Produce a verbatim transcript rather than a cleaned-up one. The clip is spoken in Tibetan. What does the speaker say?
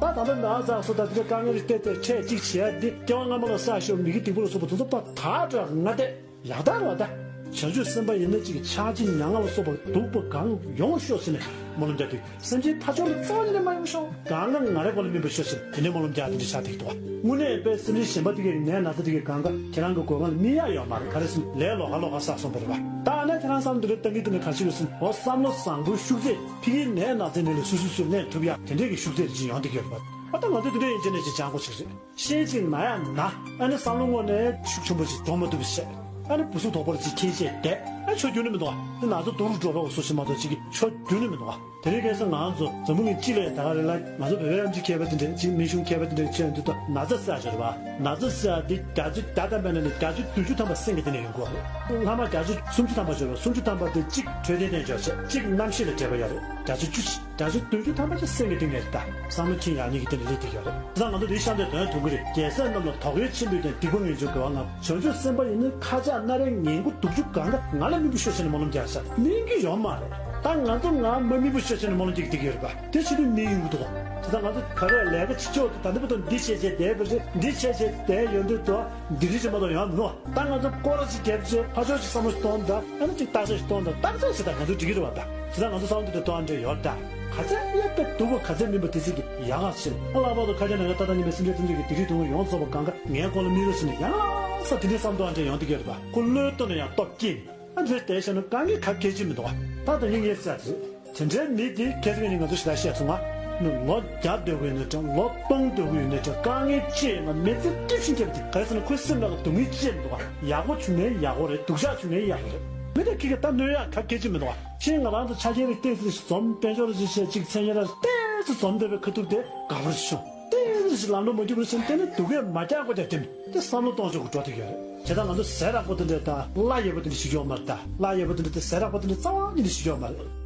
ད་ད་ལྟ་ན་ཚ་སོགས་དང་དེ་འདྲའི་དཀའ་ངལ་རེ་སྟེར་ཏེ་འཕྲལ་གཅིག་བྱས་ཏེ་སྐྱེ་བ་སྔ་མ་ལ་བསགས་ཤོག་མི་དགེ་སྡིག་པ་ལ་སོགས་པ་དེ་ཚོ་ཕར་དག་སྒྲ་ང་སྟེ་ཡག་དག་རེད་བ་ད། བྱང་ཆུབ་སེམས་དཔའ་ཡིན་ན་གཅིག་གི་ཆགས་ཅིག་མྱ་ངན་ལ་སོགས་པ་སྡུག་པ་གང་ཡོང་ཤོག་ཟེར་ནས་སྨོན་ལམ་རྒྱག་དུས། སེམས་ཅན་ཕར་ཕྱོགས་ལ་རྩ་བ་ཉིད་ནས་མ་ཡོང་ཤོག་གང་ག་ང་རའི་སྐོར་ལ་སྨིན་པར་ཤོག་ཟེར་དེ་ནས་སྨོན་ལམ་རྒྱག་དེ་འདྲ་ཆགས་བསྡད་ཀྱི་འདུག་བ། དངོས་གནས་དཔེ་སེམས་ཅན་གཞན་པ་དེ་གའི་ནད་ན་ཚ་དེ་གའི་གང་ག་ཁྱེད་རང་གི་སྒོ་ཁང་ལ་སྨིན་ཡག་ཡོད་མ་རེད། ག་རེ་ཟེར་ན་ལས་ལོགས་ཀ་ལོགས་ཀ་བསགས་སོང་བ་རེད་བ། ད་ཨ་ནི་ཁྱེད་རང་བསམ་དེ་འདྲ་བཏང་གི་དེ་ནས་ག་ཞིག་རེད་ཟེར་ན། འོ་བསམ་བློ་བཟང་པོའི་ཤུགས་ཚད་ཕ་གིའི་ནད་ན་ཚའི་ནད་ལས་སུ་སུ་སུ་ལན་ཐུབ་ཡག་དེ་འདྲས་ཀྱི་ཤུགས་ཚད་རེ་ཅིག་ཡོང་བསྡད་ཀྱི་ཡོད་རེད་བ། ཨ་ད་ང་ཚོ་དེ་འདྲ་ཡིན་ཅེ་ནས་ཅིག་སྦྱང་དགོས་ཅིག་རེད། གཞན་ཅིག་ན་ཡང་ན། ཨ་ནི་བསམ་བློ་དངོས་ནས་ཤུགས་ཆེན་པོ་ཞིག་འགྲོ་མ་ཐུབ་པ་བྱས། ཨ་ནི་སྦུ་སུབ་དོག་པོ་རེ་ཅིག་འཁྱེར་བྱས་བསྡད། ཨ་ཆོ་རྒྱུ་ནི་མི་འདུག་བ། དེ་ན་ཚ་སྡུག་རུ་འགྲོ་རོགས་སུ་མ་གཏོགས་ཅིག་གིས་ཆོ་རྒྱུ་ནི་མི་འདུག་བ། དེ་རིང་ཁ་སང་ང་ཚོ་འཛམ་བུ་གླིང་སྤྱི་ལ་ད་ག་རེ་ལ་ང་ཚོ་བོད་པའི་ཨེམ་ཆི་མཁས་པ་དེ་འདྲས་ཅིག་མི་གཞུང་མཁས་པ་དེ་འདྲས་ཁྱེད་འདི་ད་ན་ཚ་བསགས་བྱས་རེད་བ། ན་ཚ་བསགས་དེ་བརྒྱ་ཆ་བརྒྱ་ཐམ་པའི་ནང་ནས་བརྒྱ་ཆ་བདུན་ཅུ་ཐམ་པ་སེམས་ཀྱི་སྟེང་ནས་ཡོང་གི་ཡོད་རེད། སྔ་མ་བརྒྱ་ཆ་སུམ་ཅུ་ཐམ་པ་བྱས་རེད། སུམ་ཅུ་ཐམ་པ་དེ་གཅིག་འཕྲོད་བསྟེན་ནས་འཇོག་བྱས་གཅིག་རྣམ་ཤེས་ལ་འབྲེལ་བ་ཡོད་རེད། བརྒྱ་ཆ་བཅུ། བརྒྱ་ཆ་བདུན་ཅུ་ཐམ་པ་ཅིག་སེམས་ཀྱི་སྟེང་ནས་རེད་ད། བསམ་བློ་འཁྱེར་ཡག་གཉིས་ཀྱི་སྟེང་ནས་སླེབས་བསྡད་ཀྱི་ཡོད་རེད། དེ་ཙང་ང་ཚོ་དེའི་ཤ་འདོད་དོན་དུ་གི་རེད། རྒྱལ་སྲས་རྣམས་ལ་དོགས་ཡོད་ཆེན་པོའི་སྟེང་སྡིག་པ་ངེས་འབྱུང་དགེ་བ་ལྔ། བྱང་ཆུབ་སེམས་དཔའ་ཡིན་ན་ཁ་ཆག་སྣ་རལ་ངན་དགུ་སྡུག་ཅུ་གང་ག་ང་ལ་སྨིན་པར་ཤོག་ཟེར་ནས་སྨོན་ལམ་རྒྱག་ཤག་སྨིན་གྱི་ཡོད་མ་རེད། ད་ང་ཚོ་ང་མ་སྨིན་པར་ཤོག་ཟེར་ནས་སྨོན་ལམ་རྒྱག་གི་བསྡད་ཀྱི་ཡོད་རེད་པ། དེ་བྱེད་དུས་མི་ཡོང་གི་འདུག་དེ་ཙང་ང་ཚོ་ག་རེ་ལས་ཀ་བྱེད་ཆོག་དེ་ད་ལྟ་བར་དུ་འདི་བྱས་བྱས་བསྡད་པ་རེད། འདི་བྱས་བྱས་བསྡད་ཡོང་དུས་དུ་འདི་རིགས་ཅིག་མ་གཏོགས་ཡོང་མི་འདུག་ད་ང་ཚོ་སྐོར་ར་ཅིག་བརྒྱབ་བྱས་ཕར་ཕྱོགས་ཅིག་བསམ་བློ་ཞིག་གཏོང་དང་། ཨ་ནི་ཅིག་བརྟག་དཔྱད་ཞིག་གཏོང་དང་། བརྟག་དཔྱད་བྱེད་དང་། ང་ཚོ་འགྲིག་གི་རེད་བ། ད་དེ་ཙང་ང་ཚོ་བསམ་བློ་དེ་འདྲ་གཏོང་ཡ་འདྲ་ཡོད་རེད་ད། ག་ཚད་ཡག་པའི་སྡུག་པོ་ག་ཚད་སྨིན་པ་དེ་ཚིག་གི་ཡག་ག་ཕྱིན། ཨ་ལྷག་པར་དུ་ཁ་ཆེ་ན་ཡང་ད་ལྟ་ཉི་མའི་སེམས་ཅན་ཐམས་ཅད་ཀྱི་སྡིག་སྒྲིབ་སྡུག་བསྔལ་ཡོངས་རྫོགས་པ་གང་ག་ངའི་མགོ་ལ་སྨིན་རོགས་ཟེར་ནས་ཡང་ས་དེ་འདྲའི་བསམ་བློ་ཨ་འདྲ་ཡོང་བསྡད་ཀྱི་ཡོད་རེད་པ། ཁོ་བློའི་སྟོབས་ནས་ཡང་སྟོབས་སྐྱེས། ཨ་འདྲ་བསྡད་བྱས་ན་དཀའ་ངལ་ག་གེ་ཅིག་མི་འདུག་བ། ད་ད་ཡིན་ངེས་ཟེར་ཡ་དེ་རེད། དེ་འདྲའི་མི་དེ་ཁ་སང་ངས་ནི་ང་ཚོ་ཞེ་དྲག་བཤད་སོང་ང་། ནི་ལོ་བརྒྱ་སྡོད་དགོས་ཡོད་ན་འདྲ། ལོ་སྟོང་སྡོད་དགོས་ཡོད་ན་འདྲ། དཀའ་ངལ་ཅི་ཡིན་ན་མི་ཚེ་སྐྱིད་ཤིང་སྐྱིད་པ་དེ། ག་རེ་ཟེར་ན་ཁོའི་སེམས་ནང་ལ་སྡུག་བསྔལ་ཅི་ཡང་མི་འདུག་བ། ཡག་པོ་བྱུང་ནའི་ཡག་པོ་རེད། སྡུག་ཅག་བྱུང་ནའི་ཡག་པོ་རེད། མི་དེ་ཁྱི་གི་ད་གནོད་ཡག་ག་གེ་ཅིག་མི་འདུག་བ། ཕྱིན་ང་རང་ཚོ་ཆ་རྐྱེན་རིགས་ཏོག་ཙམ་ཞིག་འཛོམས། དཔལ་འབྱོར་རིགས་ཅིག་བཤད་ཅིག་མཚན་སྙན་གྲགས་ཏོག་ཙམ་འཛོམས་བསྡད་པའི་ཁ་ཐུག་དེ་དགའ་པོ་ཞིག་བྱུང་། ཏོག་ཙམ་ཞིག་ལམ་ལྷོང་མ་གྱུར་པ་ཞིག་བྱུང་། དེ་ནི་སྡུག་སྐད་མ་རྒྱག་དགོས་ཀྱང་དེ་མི་དེ་བསམ་བློ་གཏོང་ཆོག་གི་འགྲོ་ཐུབ་ཡོད་རེད། བྱས་ཙང་ང་ཚོ་ཟས་རག་པོ་དེ་འདྲས་དང་བླ་ཡག་པོ་དེ་འདྲས་ཞིག་ཡོད་མ་རེད་ད། བླ་ཡག་པོ་དེ་འདྲས་དང་ཟས་རག་པོ་དེ་འདྲས་རྩ་བ་ཉིད་ནས་ཞིག་ཡོད་མ་རེད།